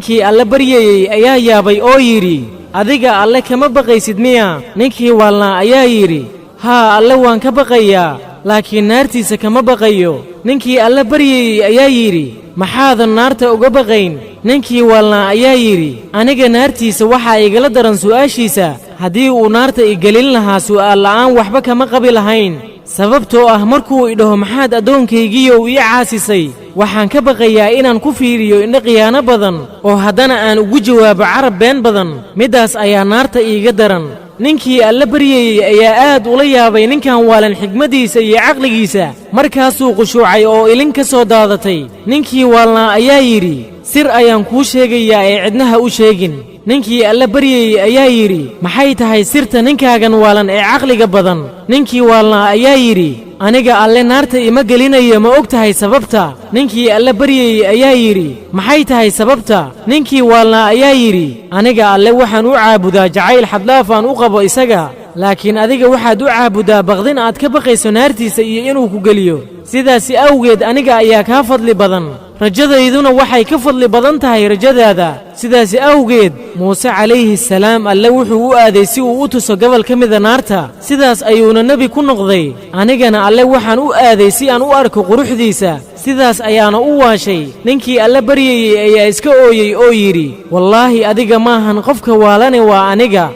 Ninkii Alle baryayey ayaa yaabay oo yidhi, "Adiga Alle kama baqaysid miya?" Ninkii waalnaa ayaa yidhi, "Haa, Alle waan ka baqayaa, laakiin naartiisa kama baqayo." Ninkii Alle baryayey ayaa yidhi, "Maxaadan naarta uga baqayn?" Ninkii waalnaa ayaa yidhi, "Aniga naartiisa waxaa igala daran su'aashiisa. Haddii uu naarta i gelin lahaa su'aal la'aan, waxba kama qabi lahayn, sababtoo ah markuu idhaho, 'Maxaad addoonkaygiiyow ii caasisay?' waxaan ka baqayaa inaan ku fiiriyo indho khiyaano badan oo haddana aan ugu jawaabo carab been badan. Middaas ayaa naarta iiga daran." Ninkii Alle baryayey ayaa aad ula yaabay ninkan waalan xigmaddiisa iyo caqligiisa. Markaasuu qushuucay oo ilin ka soo daadatay. Ninkii waalnaa ayaa yidhi, "Sir ayaan kuu sheegayaa ee cidnaha u sheegin." Ninkii Alle baryayey ayaa yidhi, "Maxay tahay sirta ninkaagan waalan ee caqliga badan?" Ninkii waalnaa ayaa yidhi, "Aniga Alle naarta ima gelinayo. Ma og tahay sababta?" Ninkii Alle baryayey ayaa yidhi, "Maxay tahay sababta?" Ninkii waalnaa ayaa yidhi, "Aniga Alle waxaan u caabudaa jacayl xad dhaaf aan u qabo isaga, laakiin adiga waxaad u caabudaa baqdin aad ka baqayso naartiisa iyo inuu ku geliyo. Sidaasi awgeed aniga ayaa kaa fadli badan, rajadayduna waxay ka fadli badan tahay rajadaada." Sidaasi awgeed Muuse calayhi salaam Alle wuxuu u aaday si uu u tuso gobol ka mida naarta, sidaas ayuuna nebi ku noqday. Anigana Alle waxaan u aaday si aan u arko quruxdiisa, sidaas ayaana u waashay. Ninkii Alle baryayey ayaa iska ooyey oo yidhi, "Wallaahi, adiga maahan qofka waalane, waa aniga."